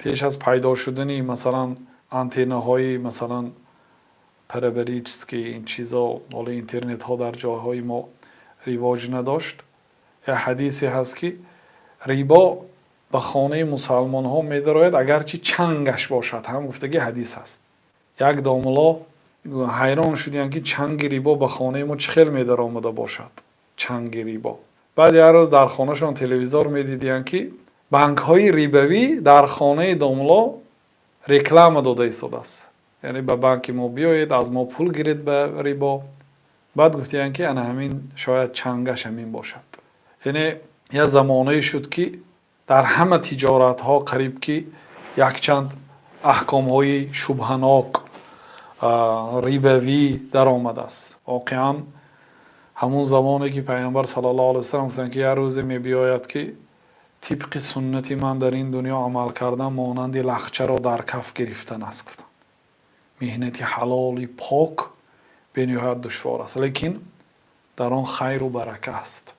Пеш аз пайдо шудани, масалан, антеннаҳои, масалан, параболический, ин чизо, ҳоло интернетҳо дар ҷойҳои мо ривоҷ надошт, як ҳадисе ҳаст, ки рибо ба хонаи мусалмонҳо медарояд, агарчи чангаш бошад ҳам, гуфтаги ҳадис аст. Як домулло ҳайрон шуданд, ки чанги рибо ба хонаи мо чӣ хел медаромада бошад, чанги рибо. Баъд як рӯз дар хонашон телевизор медиданд, ки банкҳои рибавӣ дар хонаи домулло реклама дода истодааст, яъне ба банки мо биёед, аз мо пул гиред ба рибо. Баъд гуфтанд, ки ана ҳамин шояд чангаш ҳамин бошад. Яъне як замонае шуд, ки дар ҳама тиҷоратҳо қариб ки якчанд аҳкомҳои шубҳанок, рибавӣ даромадааст. Воқеан, ҳамун замоне ки Пайғамбар саллаллоҳу алайҳи васаллам гуфтанд, ки як рӯзе мебиёяд, ки тибқи суннати ман дар ин дунё амал кардан монанди лахчаро дар каф гирифтан аст, гуфтанд. Меҳнати ҳалоли пок бениҳоят душвор аст, лекин дар он хайру барака аст.